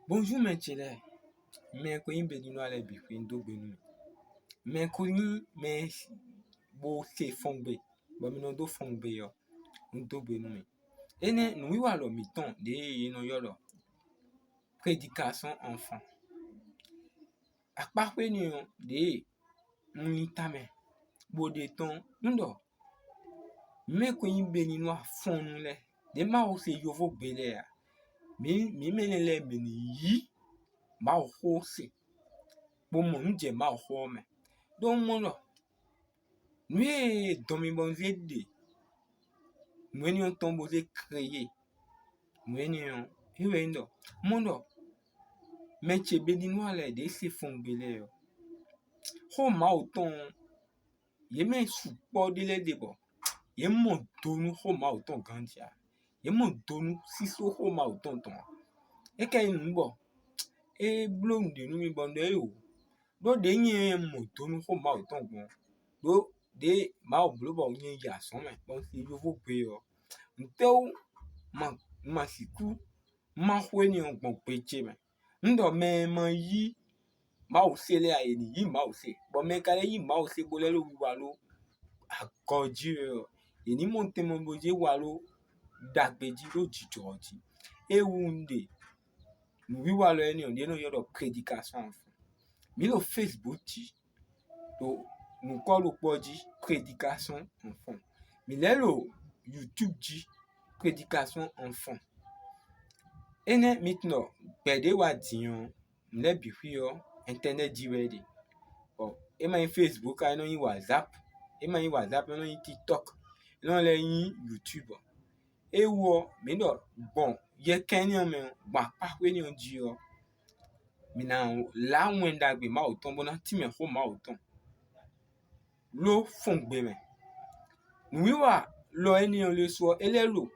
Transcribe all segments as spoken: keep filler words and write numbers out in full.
Bonjour mɛ ce lɛ́ɛ, mɛ ko nyí Beninois lɛ́ɛ bǐ xwé, un dó gbe nú mi. Mɛ ko nyí mɛ bo se fɔngbe, bɔ mi nɔ dó fɔngbe ɔ́, un dó gbe nú mi. Énɛ́ nǔwiwa lɔ mǐtɔn ɖě e è nɔ ylɔ́ ɖɔ prédication enfant. Akpáxwé énɛ́ ɔ́ ɖě un lin tamɛ bó ɖe tɔ́n nú ɖɔ mɛ ko nyí Beninois fɔ́nnu lɛ́ɛ, ɖě Mawu se yovógbe lɛ́ɛ ǎ. Mǐ mǐ mɛ énɛ́ lɛ́ɛ mɛ ní yí Mawuxó se, bó mɔ nǔ jɛ Mawuxó ɔ́ mɛ. Ɖó un mɔ ɖɔ nǔ e dɔn mi bɔ un zé ɖe nǔ énɛ́ ɔ́ tɔn bó zé kreyé nǔ énɛ́ ɔ́, é wɛ nyí ɖɔ mɔ ɖɔ mɛ ce Beninois lɛ́ɛ ɖě se fɔngbe lɛ́ɛ ɔ́, xó Mawu tɔn ɔ́, yě mɛ sukpɔ́ ɖé lɛ́ɛ ɖe bɔ yě mɔ do nú xó Mawu tɔn ganjí ǎ. Yě mɔ do nú sísó xó Mawu tɔn tɔn ǎ. É ka nyí nǔ bɔ é bló nǔɖé nú mi bɔ un ɖɔ é wǒ. Ɖó ɖě nyɛ mɔ do nú xó Mawu tɔn gbɔn, ɖó ɖě Mawu bló bɔ nyɛ yi azɔ̌ mɛ bɔ un se yovógbe ɔ́, nǔtɛ́wú ma ma sixú má xwé n'i ɔ́ gbɔn gbe ce mɛ? Un ɖɔ mɛ e ma yí Mawu se lɛ́ɛ ǎ, yě ní yí Mawu se, bɔ mɛ e ka lɛ́ yí Mawu se bó lɛ́ ɖo wiwa ɖó agɔ jí wɛ ɔ́, yě ní mɔ tɛnmɛ bó zé wa ɖó ɖagbe jí ɖó jijɔ ɔ́ jí. É wu un ɖe nǔwiwa lɔ énɛ́ ɔ́, ɖě nɔ ylɔ́ ɖɔ prédication enfant. Mǐ ɖo Facebook jí, ɖo nǔkɔ ɖokpó ɔ́ jí, prédication enfant. Mǐ lɛ́ ɖo YouTube jí, prédication enfant. Énɛ́ mi tunwun ɖɔ gbɛ̌ ɖé wá din ɔ́, nǔ lɛ́ɛ bǐ xwí ɔ́, internet jí wɛ é ɖe. Bɔ é ma nyí Facebook ǎ, é nɔ nyí WhatsApp, é ma nyí WhatsApp, é nɔ nyí TikTok, é nɔ lɛ́ nyí YouTube. É wú ɔ́, mǐ ɖɔ gbɔn yɛkɛ́n énɛ́ ɔ́ mɛ ɔ́, gbɔn akpáxwé énɛ́ ɔ́ jí ɔ́, mǐ ná lá Wɛn Ɖagbe Mawu tɔn bó ná tínmɛ xó Mawu tɔn ló fɔngbe mɛ. Nǔwiwa lɔ énɛ́ ɔ́ lɛ́ɛ su ɔ́, é lɛ́ ɖo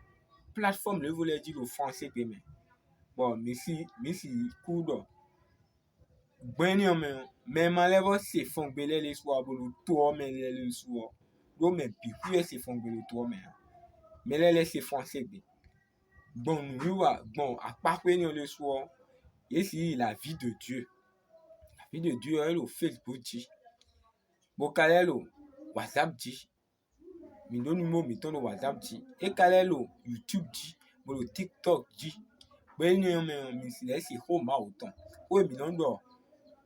plateforme lěvo lɛ́ɛ jí ɖo Fransée gbe mɛ, bɔ mǐ si mǐ sixú ɖɔ gbɔn énɛ́ ɔ́ mɛ ɔ́, mɛ e ma lɛ́ vɔ́ se fɔngbe lɛ́ɛ lɛ́ɛ su ɔ́, bó ɖo to ɔ́ mɛ lɛ́ɛ lɛ́ɛ su ɔ́, ɖó mɛ bǐ xwí wɛ se fɔngbe ɖo to ɔ́ mɛ ǎ. Mɛ lɛ́ɛ lɛ́ se Fransée gbe. Gbɔn nǔwiwa gbɔn akpáxwé énɛ́ ɔ́ lɛ́ɛ su ɔ́, yě si yi La Vie de Dieu. La Vie de Dieu ɔ́, é ɖo Facebook jí, bó ka lɛ́ ɖo WhatsApp jí. Mǐ ɖó numéro mǐtɔn ɖo WhatsApp jí. É ka lɛ́ ɖo YouTube jí, bó ɖo TikTok jí. Bɔ énɛ́ ɔ́ mɛ ɔ́, mi lɛ́ se xó Mawu tɔn. Xó e mǐ nɔ ɖɔ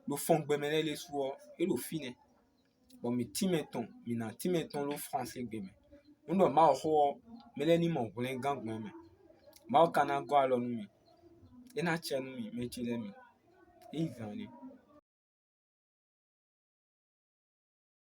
ɖo fɔngbe mɛ lɛ́ɛ lɛ́ɛ su ɔ́, é ɖo fínɛ́. Bɔ mǐ tínmɛ tɔn, mǐ ná tínmɛ tɔn ɖó Fransée gbe mɛ. Un ɖɔ Mawu xó ɔ́, mɛ lɛ́ɛ ní mɔ hwlɛngán gbɔn ɛ mɛ. Mawu ka ná gɔ́ alɔ nú mi. É ná acɛ nú mi, mɛ ce lɛ́ɛ mi. É nyí zǎn ɖé.